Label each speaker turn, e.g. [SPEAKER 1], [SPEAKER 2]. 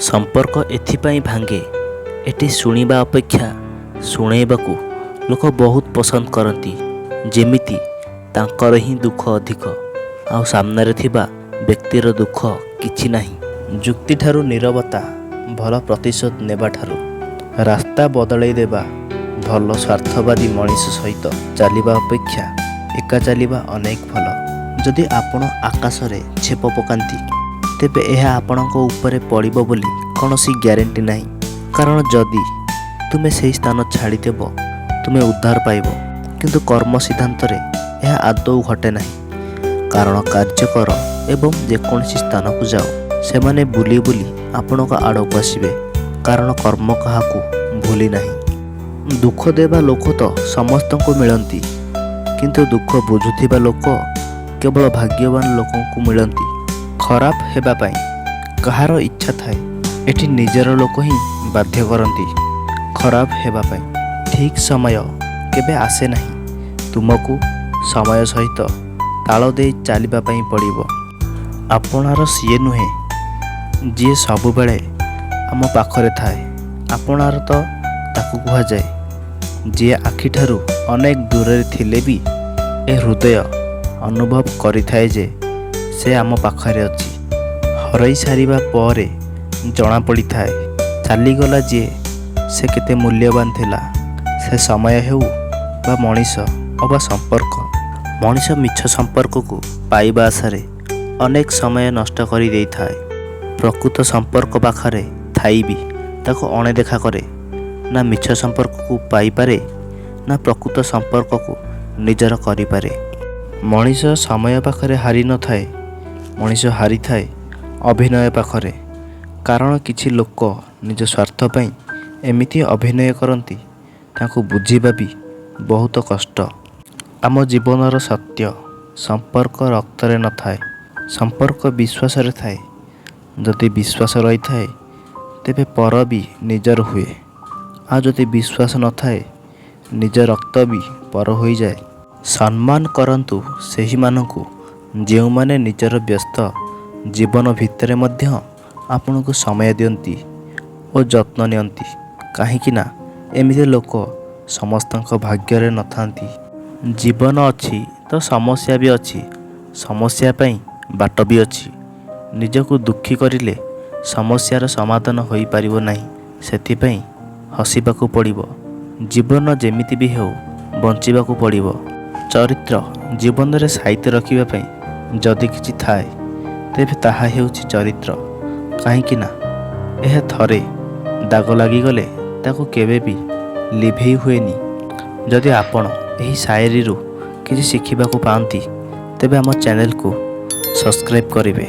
[SPEAKER 1] ସମ୍ପର୍କ ଏଥିପାଇଁ ଭାଙ୍ଗେ, ଏଠି ଶୁଣିବା ଅପେକ୍ଷା ଶୁଣେଇବାକୁ ଲୋକ ବହୁତ ପସନ୍ଦ କରନ୍ତି। ଯେମିତି ତାଙ୍କର ହିଁ ଦୁଃଖ ଅଧିକ, ଆଉ ସାମ୍ନାରେ ଥିବା ବ୍ୟକ୍ତିର ଦୁଃଖ କିଛି ନାହିଁ। ଯୁକ୍ତିଠାରୁ ନୀରବତା ଭଲ, ପ୍ରତିଶୋଧ ନେବାଠାରୁ ରାସ୍ତା ବଦଳେଇ ଦେବା ଭଲ। ସ୍ୱାର୍ଥବାଦୀ ମଣିଷ ସହିତ ଚାଲିବା ଅପେକ୍ଷା ଏକା ଚାଲିବା ଅନେକ ଭଲ। ଯଦି ଆପଣ ଆକାଶରେ ଛେପ ପକାନ୍ତି, ତେବେ ଏହା ଆପଣଙ୍କ ଉପରେ ପଡ଼ିବ ବୋଲି କୌଣସି ଗ୍ୟାରେଣ୍ଟି ନାହିଁ। କାରଣ ଯଦି ତୁମେ ସେହି ସ୍ଥାନ ଛାଡ଼ିଦେବ, ତୁମେ ଉଦ୍ଧାର ପାଇବ। କିନ୍ତୁ କର୍ମ ସିଦ୍ଧାନ୍ତରେ ଏହା ଆଦୌ ଘଟେ ନାହିଁ। କାରଣ କାର୍ଯ୍ୟ କର ଏବଂ ଯେକୌଣସି ସ୍ଥାନକୁ ଯାଅ, ସେମାନେ ବୁଲି ବୁଲି ଆପଣଙ୍କ ଆଡ଼କୁ ଆସିବେ। କାରଣ କର୍ମ କାହାକୁ ଭୁଲି ନାହିଁ। ଦୁଃଖ ଦେବା ଲୋକ ତ ସମସ୍ତଙ୍କୁ ମିଳନ୍ତି, କିନ୍ତୁ ଦୁଃଖ ବୁଝୁଥିବା ଲୋକ କେବଳ ଭାଗ୍ୟବାନ ଲୋକଙ୍କୁ ମିଳନ୍ତି। ଖରାପ ହେବା ପାଇଁ କାହାର ଇଚ୍ଛା ଥାଏ? ଏଠି ନିଜର ଲୋକ ହିଁ ବାଧ୍ୟ କରନ୍ତି ଖରାପ ହେବା ପାଇଁ। ଠିକ୍ ସମୟ କେବେ ଆସେ ନାହିଁ, ତୁମକୁ ସମୟ ସହିତ ତାଳ ଦେଇ ଚାଲିବା ପାଇଁ ପଡ଼ିବ। ଆପଣାର ସିଏ ନୁହେଁ ଯିଏ ସବୁବେଳେ ଆମ ପାଖରେ ଥାଏ। ଆପଣାର ତ ତାକୁ କୁହାଯାଏ ଯିଏ ଆଖିଠାରୁ ଅନେକ ଦୂରରେ ଥିଲେ ବି ଏ ହୃଦୟ ଅନୁଭବ କରିଥାଏ ଯେ ସେ ଆମ ପାଖରେ ଅଛି। ହରାଇ ସାରିବା ପରେ ଜଣାପଡ଼ିଥାଏ ଚାଲିଗଲା ଯିଏ ସେ କେତେ ମୂଲ୍ୟବାନ ଥିଲା। ସେ ସମୟ ହେଉ ବା ମଣିଷ ଅବା ସମ୍ପର୍କ। ମଣିଷ ମିଛ ସମ୍ପର୍କକୁ ପାଇବା ଆଶାରେ ଅନେକ ସମୟ ନଷ୍ଟ କରି ଦେଇଥାଏ। ପ୍ରକୃତ ସମ୍ପର୍କ ପାଖରେ ଥାଇ ବି ତାକୁ ଅଣଦେଖା କରେ। ନା ମିଛ ସମ୍ପର୍କକୁ ପାଇପାରେ, ନା ପ୍ରକୃତ ସମ୍ପର୍କକୁ ନିଜର କରିପାରେ। ମଣିଷ ସମୟ ପାଖରେ ହାରି ନଥାଏ, ମଣିଷ ହାରିଥାଏ ଅଭିନୟ ପାଖରେ। କାରଣ କିଛି ଲୋକ ନିଜ ସ୍ୱାର୍ଥ ପାଇଁ ଏମିତି ଅଭିନୟ କରନ୍ତି, ତାଙ୍କୁ ବୁଝିବା ବି ବହୁତ କଷ୍ଟ। ଆମ ଜୀବନର ସତ୍ୟ, ସମ୍ପର୍କ ରକ୍ତରେ ନଥାଏ, ସମ୍ପର୍କ ବିଶ୍ୱାସରେ ଥାଏ। ଯଦି ବିଶ୍ୱାସ ରହିଥାଏ, ତେବେ ପର ବି ନିଜର ହୁଏ, ଆଉ ଯଦି ବିଶ୍ୱାସ ନଥାଏ, ନିଜ ରକ୍ତ ବି ପର ହୋଇଯାଏ। ସମ୍ମାନ କରନ୍ତୁ ସେହିମାନଙ୍କୁ ଯେଉଁମାନେ ନିଜର ବ୍ୟସ୍ତ ଜୀବନ ଭିତରେ ମଧ୍ୟ ଆପଣଙ୍କୁ ସମୟ ଦିଅନ୍ତି ଓ ଯତ୍ନ ନିଅନ୍ତି, କାହିଁକି ନା ଏମିତି ଲୋକ ସମସ୍ତଙ୍କ ଭାଗ୍ୟରେ ନଥାନ୍ତି। ଜୀବନ ଅଛି ତ ସମସ୍ୟା ବି ଅଛି, ସମସ୍ୟା ପାଇଁ ବାଟ ବି ଅଛି। ନିଜକୁ ଦୁଃଖୀ କରିଲେ ସମସ୍ୟାର ସମାଧାନ ହୋଇପାରିବ ନାହିଁ, ସେଥିପାଇଁ ହସିବାକୁ ପଡ଼ିବ। ଜୀବନ ଯେମିତି ବି ହେଉ ବଞ୍ଚିବାକୁ ପଡ଼ିବ। ଚରିତ୍ର ଜୀବନରେ ସାଇତି ରଖିବା ପାଇଁ ଯଦି କିଛି ଥାଏ, ତେବେ ତାହା ହେଉଛି ଚରିତ୍ର। କାହିଁକି ନା ଏହା ଥରେ ଦାଗ ଲାଗିଗଲେ ତାକୁ କେବେ ବି ଲିଭେଇ ହୁଏନି। ଯଦି ଆପଣ ଏହି ସାୟରୀରୁ କିଛି ଶିଖିବାକୁ ପାଆନ୍ତି, ତେବେ ଆମ ଚ୍ୟାନେଲକୁ ସବସ୍କ୍ରାଇବ୍ କରିବେ।